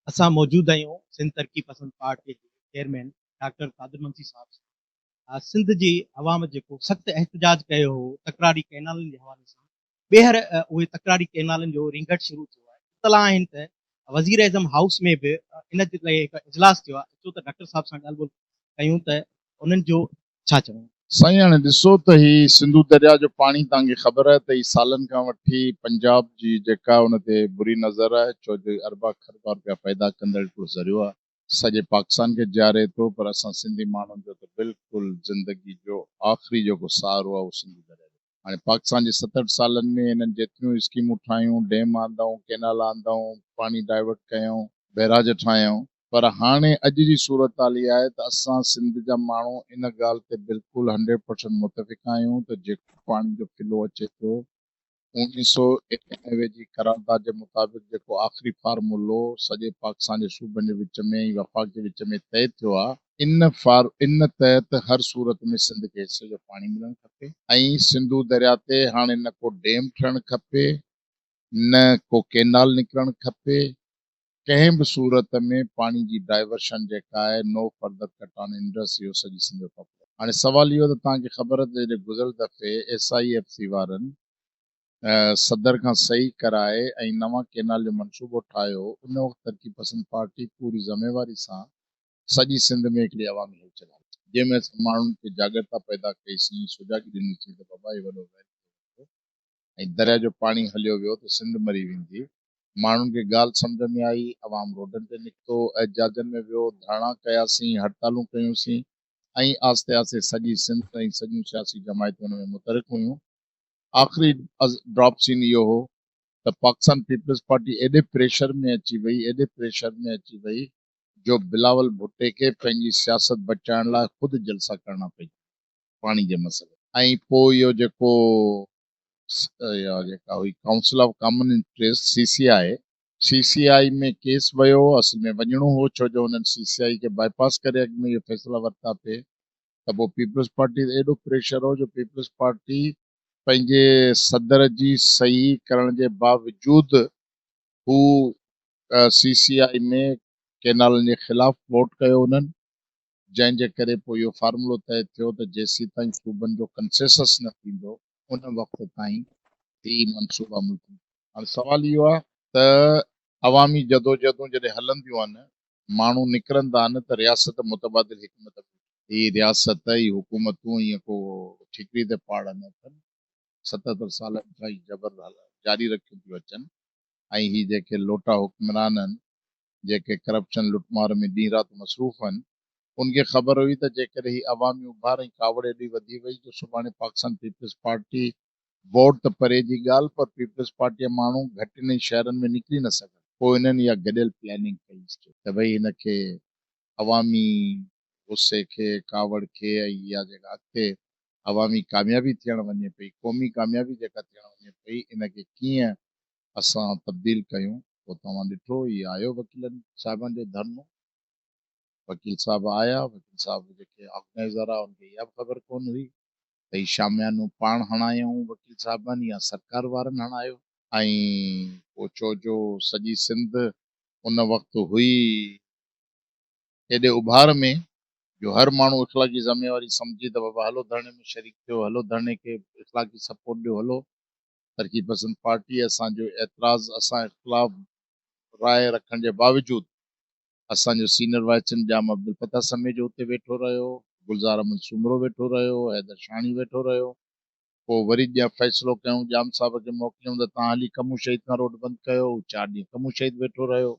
اسان موجود آهيون سنڌ ترقي پسند پارٽي جي چيئرمين ڊاڪٽر قادر منسي صاحب سان. سنڌ جي عوام جيڪو سخت احتجاج ڪيو هو تڪراري ڪئنالن جي حوالي سان ٻيهر اهي تڪراري ڪئنالن جو رينگٽ شروع ٿيو آهي. اطلاع آهن ته وزيراعظم هائوس ۾ به ان جي لاء هڪ اجلاس ٿيو آهي. اچو ته ڊاڪٽر صاحب سان ڳالهه ٻولهه ڪيون ته انهن جو ڇا چوڻ آهي. سائين هاڻي ڏسو ته هي سنڌو درياء جو پاڻي توهان کي خبر آهي ته هي سالن کان وٺي پنجاب جي جيڪا ان تي بري نظر آهي ڇو جو هي اربا کربا روپيا پيدا ڪندڙ هڪڙو ذريعو آهي سڄي پاڪستان کي جياري ٿو پر اسان سنڌي ماڻهن جو ته بلڪل زندگي جو آخري جيڪو سهارو آهي اهو سنڌو درياء جو هاڻي پاڪستان جي 67 سالن ۾ هنن جيتريون اسڪيمون ٺاهيون، ڊيم آندائون، ڪينال آندائون، پاڻي ڊائيورٽ ڪيائون، بئراج ٺاهيائون پر هاڻي اڄ جي صورتحال اها آهي ته اسان سنڌ جا ماڻهو ان ڳالهه تي بلڪل هنڊريڊ پرسنٽ متفق آهيون ته جيڪو پاڻي جو فلو اچي ٿو 1991 جي قرارداد جي مطابق جيڪو آخري فارمولو سڄي پاڪستان جي صوبن جي وچ ۾ ۽ وفاق جي وچ ۾ طئي ٿيو آ، ان فار ان تحت هر صورت ۾ سنڌ کي حصي جو پاڻي ملڻ کپي ۽ سنڌو درياء تي هاڻي نه ڪو ڊيم ٺهڻ کپي نه ڪو ڪينال نڪرڻ کپي، ڪنهن به صورت ۾ پاڻي جي ڊائيورشن جيڪا آهي no further cut on Indus اهو سڄي سنڌ جو پاپولر هاڻي سوال اهو ته توهان کي خبر ته جڏهن گذريل دفعي ايس I F C وارن صدر کان صحيح ڪرائي ۽ نوان ڪينال جو منصوبو ٺاهيو ان وقت ترقي پسند پارٽي پوري ذميواري سان سڄي سنڌ ۾ هڪڙي عوامي هلچل هلائي جنهن ۾ اسان ماڻهن کي جاڳرتا پيدا ڪئي سين سجاڳي ڏني سين ته بابا هي وڏو ويل ٿيو ويندو ۽ دريا جو پاڻي هليو ويو ته سنڌ مري ويندي ماڻهن کي ڳالهه سمجهه ۾ آئي، عوام روڊن تي نڪتو، احتجاجن ۾ ويو، ڌرڻا ڪياسين، هڙتالون ڪيونسين ۽ آهستي آهستي سڄي سنڌ ۽ سڄيون سياسي جماعتون ان ۾ متحرڪ هيون. آخري ڊراپ سين اهو هو ته پاڪستان پيپلز پارٽي ايڏي پريشر ۾ اچي وئي، ايڏي پريشر ۾ اچي وئي جو بلاول ڀٽي کي پنهنجي سياست بچائڻ لاء خود جلسا ڪرڻا پئجي ويا پاڻي جي مسئلي تي ۽ پوء اهو جيڪو اها جيڪا هئي council of common interest, C C I, C C I ۾ case ويو، اصل ۾ وڃڻو هو ڇو جو انهن سي سي آء کي باء پاس ڪري اڳ ۾ اهي فيصلا ورتا پئي ته پوء پيپلز پارٽي تي ايڏو پريشر هو جو پيپلز پارٽي پنهنجي صدر جي صحيح ڪرڻ جي باوجود هو سي سي آء ۾ ڪينالن جي خلاف ووٽ ڪيو انهن. جنهن جي ڪري پوء اهو فارمولو طئي ٿيو ته جيسيتائين صوبن جو ڪنسيسس نه ٿيندو ان وقت تائين هي منصوبا ملڪ ۾. هاڻي سوال اهو آهي ته عوامي جدوجهدون جڏهن هلنديون آهن، ماڻهو نڪرندا آهن ته رياست متبادل حڪمت عملي هي رياست، هي حڪومتون ائين ڪو ٺيڪري تي پاڙ نه اٿن، 77 سالن کان هي جبر جاري رکيون پيون اچن ۽ هي جيڪي لوٽا حڪمران آهن جيڪي ڪرپشن لٽ مار ۾ ڏينهن رات مصروف آهن ان کي خبر هئي ته جيڪڏهن هي عوامي اڀار ۽ ڪاوڙ ايڏي وڌي وئي جو سڀاڻي پاڪستان پيپلز پارٽي ووٽ ته پري جي ڳالهه پر پيپلز پارٽي جا ماڻهو گهٽين ۽ شهرن ۾ نڪري نه سگهن پوء انهن اها گڏيل پلاننگ ڪئي ته ڀئي هن کي عوامي غصي کي ڪاوڙ کي ۽ اها جيڪا اڳتي عوامي ڪاميابي ٿيڻ وڃي پئي قومي ڪاميابي جيڪا ٿيڻ وڃي پئي ان کي ڪيئن اسان تبديل ڪيون پوء توهان ڏٺو هي آيو وڪيلن صاحبن جو ڌرڻو وڪيل صاحب آيا وڪيل صاحب جيڪي آرگنائيزر آ ان کي اها به خبر ڪونه هئي ته هي شاميانو پاڻ هڻايائون وڪيل صاحبن يا سرڪار وارن هڻايو. ۽ پوء ڇو جو سڄي سنڌ ان وقت هئي ايڏي اڀار ۾ جو هر ماڻهو اخلاقي ذميواري سمجهي ته بابا هلو ڌرڻي ۾ شريڪ ٿيو هلو ڌرڻي کي اخلاقي سپورٽ ڏيو هلو ترقي پسند پارٽي اسان جو اعتراض اسان اختلاف راء رکڻ جي باوجود اسان جو senior vice chairman Jam Abdul Fattah Samejo اتي ويٺو رهيو، گلزار احمد سومرو ويٺو رهيو، حيدر شاهاڻي ويٺو رهيو، پوء وري ڄ فيصلو ڪيائون ڄام صاحب کي موڪليائون ته توهان هلي ڪمون شهيد کان روڊ بند ڪيو، هو چار ڏينهن ڪمون شهيد ويٺو رهيو،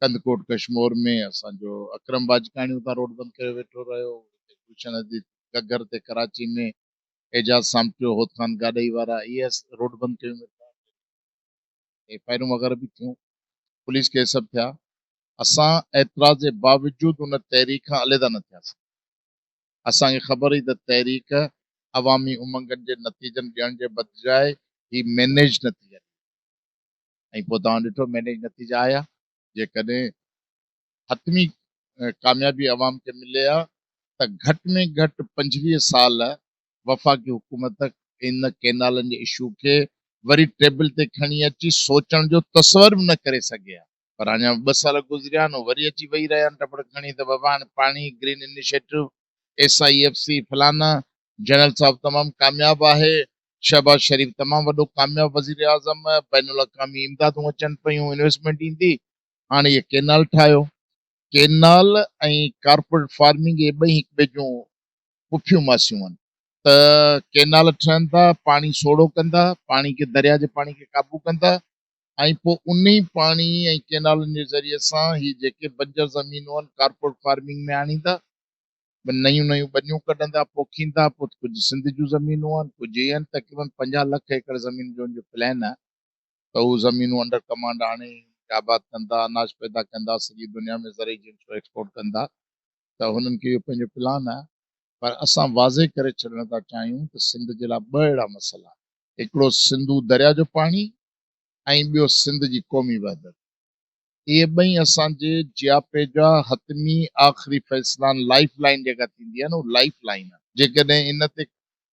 ڪنڌڪوٽ ڪشمور ۾ اسان جو اڪرم باجڪاڻي اتان روڊ بند ڪري ويٺو رهيو، هتي گلشن حديد گگهر تي ڪراچي ۾ اعجاز سامٽيو، هوت خان گاڏهي وارا اهي روڊ بند ڪيون ويٺا، ايف I آرون وغيره به ٿيون، پوليس ڪيس به ٿيا، اسان اعتراض جي باوجود ان تحريڪ کان عليحده نه ٿياسين، اسان کي خبر هئي ته تحريڪ عوامي امنگن جي نتيجن ڏيڻ جي بجاء هي مينيج نتيجا ڏيندي ۽ پوء توهان ڏٺو مينيج نتيجا آيا، جيڪڏهن حتمي ڪاميابي عوام کي ملي ها ته گهٽ ۾ گهٽ 25 سال وفاقي حڪومت ان ڪينالن جي اشو کي وري ٽيبل تي کڻي اچي سوچڻ جو تصور به نه ڪري سگهي ها. پر اڃا ٻه سال گذريا آهن وري اچي ويهي رهيا آهن ٽپڙ کڻي ته بابا هاڻي پاڻي green initiative S I F C فلانا جنرل صاحب تمام ڪامياب آهي شهباز شريف تمام وڏو ڪامياب وزيراعظم بين الاقوامي امدادون اچن پيون انويسٽمينٽ ايندي هاڻي اهي ڪينال ٺاهيو ڪينال ۽ ڪارپوريٽ فارمنگ اهي ٻئي هڪ ٻئي جون پڦيون ماسيون آهن ته ڪينال ٺهندا پاڻي سوڙهو ڪندا پاڻي کي درياء جي پاڻي کي قابو ڪندا ۽ پوء انهي پاڻي ۽ ڪينالن جي ذريعي سان هي جيڪي بنجر زمينون آهن ڪارپوريٽ فارمنگ ۾ آڻيندا، نيون نيون ٻنيون ڪڍندا، پوکيندا، پوء ڪجهه سنڌ جون زمينون آهن، ڪجهه هي آهن، تقريبن 50 لک ايڪڙ زمين جو ان جو پلان آهي ته هو زمينون انڊر ڪمانڊ آڻي آباد ڪندا، اناج پيدا ڪندا، سڄي دنيا ۾ زرعي جنسون ايڪسپورٽ ڪندا ته هنن کي اهو پنهنجو پلان آهي پر اسان واضح ڪري ڇڏڻ ٿا چاهيون ته سنڌ جي لاء ٻه اهڙا مسئلا آهن، هڪڙو سنڌو درياء جو پاڻي ۽ ٻيو سنڌ جي قومي وحدت. اهي ٻئي اسان جي جياپي جا حتمي آخري فيصلا آهن، لائيف لائين جيڪا ٿيندي آهي نه اهو لائيف لائين آهي، جيڪڏهن ان تي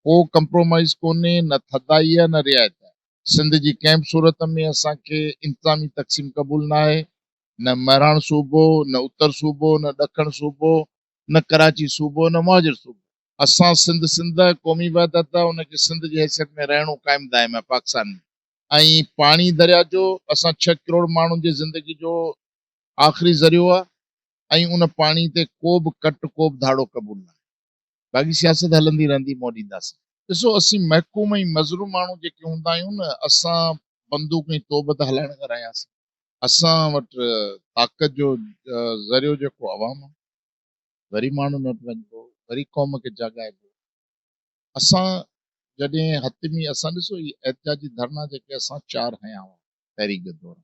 ڪو ڪمپرومائيز ڪونهي، نه ٿڌائي آهي نه رعايت آهي. سنڌ جي ڪنهن به صورت ۾ اسان کي انتظامي تقسيم قبول ناهي، نه مهراڻ صوبو، نه اتر صوبو، نه ڏکڻ صوبو، نه ڪراچي صوبو، نه مهاجر صوبو. اسان سنڌ سنڌ قومي وحدت ان کي سنڌ جي حيثيت ۾ رهڻو قائم دائم آهي پاڪستان ۾ ۽ پاڻي دريا جو اسان ڇهه ڪروڙ ماڻهن جي زندگي جو آخري ذريعو آهي ۽ ان پاڻي تي ڪو به ڪٽ ڪو به ڌاڙو قبول ناهي باقي سياست هلندي رهندي منهن ڏينداسين. ڏسو اسين محڪوم ۽ مظلوم ماڻهو جيڪي هوندا آهيون نه اسان بندوق ۽ توب ته هلائڻ کان رهياسين اسان وٽ طاقت جو ذريعو جيڪو عوام آهي. وري ماڻهن وٽ وڃبو، وري قوم کي جاڳائبو. اسان جڏهن حتمي اسان ڏسو هي احتجاجي ڌرڻا جيڪي اسان چار هنيا هئا تحريڪ جي دوران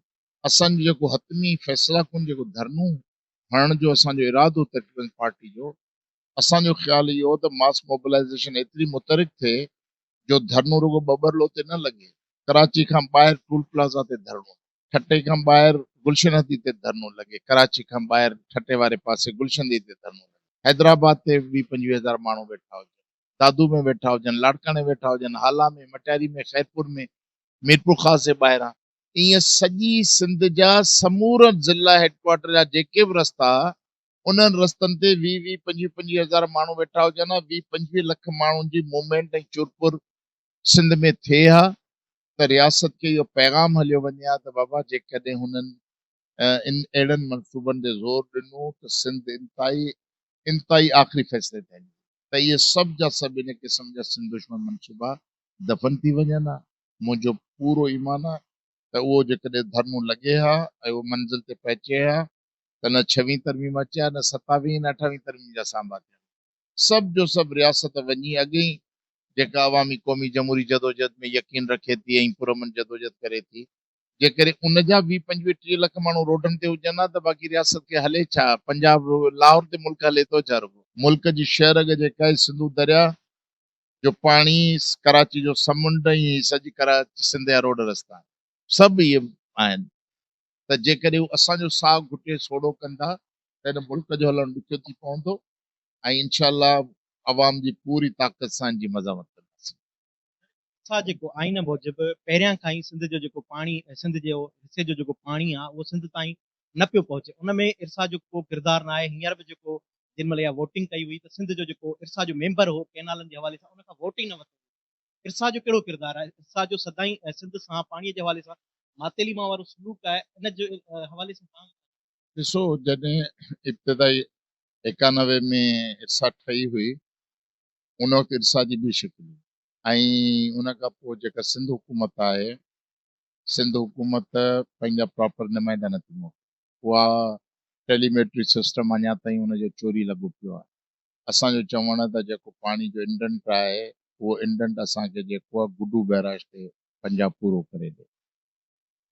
اسان جو جيڪو حتمي فيصلا ڪن جيڪو ڌرڻو هڻڻ جو اسان جو ارادو تقريبن پارٽي جو اسان جو خيال اهو هو ته ماس موبلائيزيشن ايتري متحرڪ ٿئي جو ڌرڻو رڳو ٻٻرلو تي نه لڳي ڪراچي کان ٻاهر ٽول پلازا تي ڌرڻو ٺٽي کان ٻاهر گلشن حديد تي ڌرڻو لڳي، ڪراچي کان ٻاهر ٺٽي واري پاسي گلشن حديد تي ڌرڻو لڳي، حيدرآباد تي ويهه پنجويهه هزار ماڻهو ويٺا هجن، دادو ۾ ويٺا هجن، لاڙڪاڻي ويٺا هجن، هالا ۾، مٽياري ۾، خيرپور ۾، ميرپورخاص جي ٻاهران، ائين سڄي سنڌ جا سمورا ضلع هيڊڪوارٽر جا جيڪي به رستا انهن رستن تي ويهه ويهه پنجويهه پنجويهه هزار ماڻهو ويٺا هجن ها، ويهه پنجويهه لک ماڻهن جي موومينٽ ۽ چرپر سنڌ ۾ ٿئي ها ته رياست کي اهو پيغام هليو وڃي ها ته بابا جيڪڏهن هنن ان اهڙن منصوبن تي زور ڏنو ته سنڌ انتهائي انتهائي آخري فيصلي تي هلي ويندي ته اهي سڀ جا سڀ ان قسم جا سنڌ دشمن منصوبا دفن ٿي وڃن ها. منهنجو پورو ايمان آهي ته اهو جيڪڏهن ڌرڻو لڳي ها ۽ اهو منزل تي پهچي ها ته نه ڇويهين ترميم اچي ها نه ستاويهين نه اٺاويهين ترميم جا سانڀا ٿين ها. سڀ جو سڀ رياست وڃي اڳي ئي جيڪا عوامي قومي جمهوري جدوجهد ۾ يقين رکي ٿي ۽ پرامن جدوجهد ڪري ٿي، جيڪڏهن ان جا ويهه پنجويهه ٽيهه لک ماڻهو روڊن تي هجن ها ته باقي رياست کي هلي ڇا؟ پنجاب لاهور تي ملڪ هلي ٿو ڇا رڳو؟ ملڪ جي شهه رڳ جيڪا آهي سنڌو درياء جو پاڻي، ڪراچي جو سمنڊ ۽ هي سڄي ڪراچي سنڌ جا روڊ رستا سڀ اهي آهن ته جيڪڏهن هو اسان جو ساهه گهٽي سوڙهو ڪندا ته هن ملڪ جو هلڻ ڏکيو ٿي پوندو. ۽ انشاء الله عوام جي پوري طاقت سان ان جي مزاحمت ڪنداسين. ڇا جيڪو آئين موجب پهريان کان ئي سنڌ جو جيڪو پاڻي سنڌ جي حصي جو جيڪو پاڻي آ اهو سنڌ تائين نه پيو پهچي ان ۾ ارسا جو ڪو ڪردار نه آهي هينئر به جيڪو جن مهل اها ووٽنگ ڪئي هئي ته سنڌ جو جيڪو ارسا جو ميمبر هو ڪئنالن جي حوالي سان ان کان ووٽ ئي نه ورتو ويو ارسا جو ڪهڙو ڪردار آهي ارسا جو سدائين سنڌ سان پاڻي جي حوالي سان ماتيلي مان وارو سلوڪ آهي ان جي حوالي سان توهان ڏسو جڏهن ابتدائي 91 ۾ ارسا ٺهي هئي ان وقت ارسا جي ٻي شڪل هئي ۽ ان کان پوء جيڪا سنڌ حڪومت آهي سنڌ حڪومت پنهنجا پراپر نمائندا نٿي موڪلي اها ٽيليميٽري سسٽم اڃا تائين ان جو چوري لڳو پيو آهي اسان جو چوڻ آهي ته جيڪو پاڻي جو انڊنٽ آهي اهو انڊنٽ اسان کي جيڪو آهي گڊو بئراج تي پنجاب پورو ڪري ڏي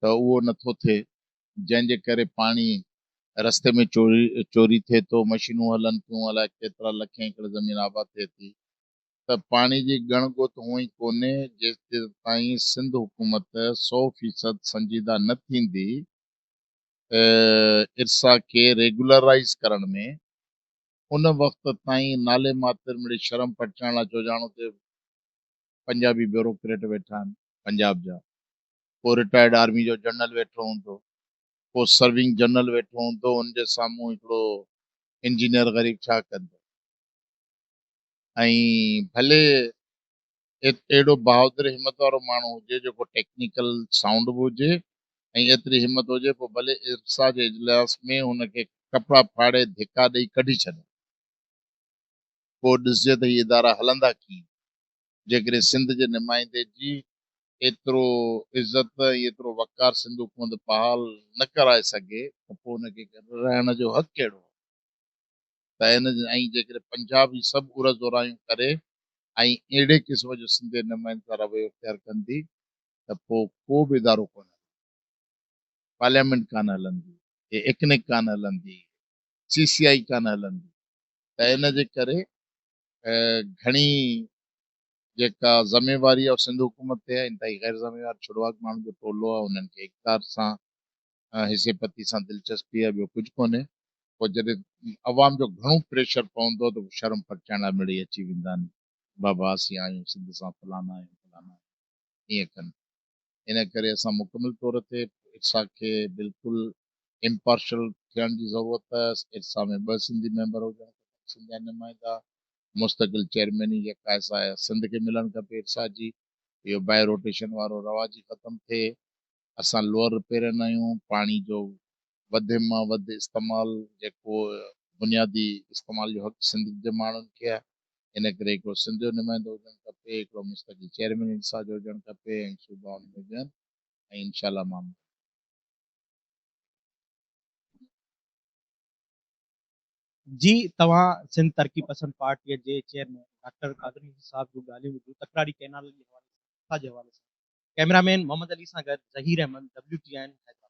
ته اهو نٿو ٿئي جنهن جي ڪري پاڻي رستي ۾ چوري چوري ٿئي ٿو، مشينون هلن ٿيون، الائي ڪيترا لکين ايڪڙ زمين آباد ٿئي ٿي ته پاڻي جي ڳڻ ڳوت هونئن ئي ڪونهي، جيستائين سنڌ حڪومت سئو فيصد سنجيده نه ٿيندي ارسا کي ريگيولرائيز ڪرڻ ۾ ان وقت تائين نالي ماتر مڙئي شرم پرچائڻ لاء چئو ڄاڻو اتي پنجابي بيوروڪريٽ ويٺا آهن پنجاب جا. ڪو رٽائرڊ آرمي جو جنرل ويٺو هوندو، ڪو سرونگ جنرل ويٺو هوندو ان جي سامهون هڪڙو انجنيئر غريب ڇا ڪندو ۽ ڀلي اهڙو بهادر همت وارو ماڻهو هجي جيڪو ٽيڪنيڪل سائونڊ به هجي ۽ ايتري همت هجي پوء ڀلي ارسا جي اجلاس ۾ هن کي ڪپڙا ڦاڙي ڌڪا ڏئي ڪڍي ڇڏي پوء ڏسجي ته هي ادارا هلندا ڪيئن جيڪڏهن سنڌ جي نمائندي جي ايترو عزت ۽ ايترو وقار سنڌ حڪومت بحال نه ڪرائي سگهي ته پوء ان کي رهڻ جو حق ڪهڙو آهي ته ان ۽ جيڪڏهن پنجاب هي سڀ عرض اورايون ڪري ۽ اهڙي قسم جو سنڌ جي نمائندن سان رويو اختيار ڪندي ته پوء ڪو به ادارو ڪونه هلندو، پارليامينٽ ڪانه هلندي، هي ايڪنڪ ڪانه هلندي، سي سي آئي ڪانه هلندي ته ان جي ڪري گهڻي جيڪا ذميواري آهي سنڌ حڪومت تي آهي، انتهائي غير ذميوار ڇڙواڳ ماڻهن جو ٽولو آهي، انهن کي اقتدار سان حصي پتي سان دلچسپي آهي ٻيو ڪجهه ڪونهي. پوء جڏهن عوام جو گهڻو پريشر پوندو ته پوء شرم پرچائڻ لاء مڙئي اچي ويندا آهن، بابا اسين آهيون سنڌ سان فلاڻا آهيون فلاڻا آهيون ائين ڪن. ان ڪري اسان مڪمل طور تي ارسا کي بلڪل امپارشل ٿيڻ جي ضرورت آهي، ارسا ۾ ٻه سنڌي ميمبر هجڻ کپن سنڌ جا نمائندا، مستقل چيئرميني جيڪا آهي سا سنڌ کي ملڻ کپي ارسا جي، اهو بائي روٽيشن وارو رواج ئي ختم ٿئي، اسان لوئر رپيرن آهيون، پاڻي جو وڌ مان وڌ استعمال جيڪو بنيادي استعمال جو حق سنڌ جي ماڻهن کي آهي ان ڪري هڪڙو سنڌ جو نمائندو هجڻ کپي، هڪڙو مستقل چيئرمين ارسا جو هجڻ کپي ۽ صوبا ان ۾ ويهن ۽ انشاء الله معاملو. جي توهان سنڌ ترقي پسند پارٽيء جي چيئرمين ڊاڪٽر قادر مگسي صاحب جون ڳالهيون ٻڌيون تڪراري ڪئنالن جي حوالي سان جي حوالي سان ڪئميرا مين محمد علي سان گڏ Zaheer Ahmed W T N Hyderabad.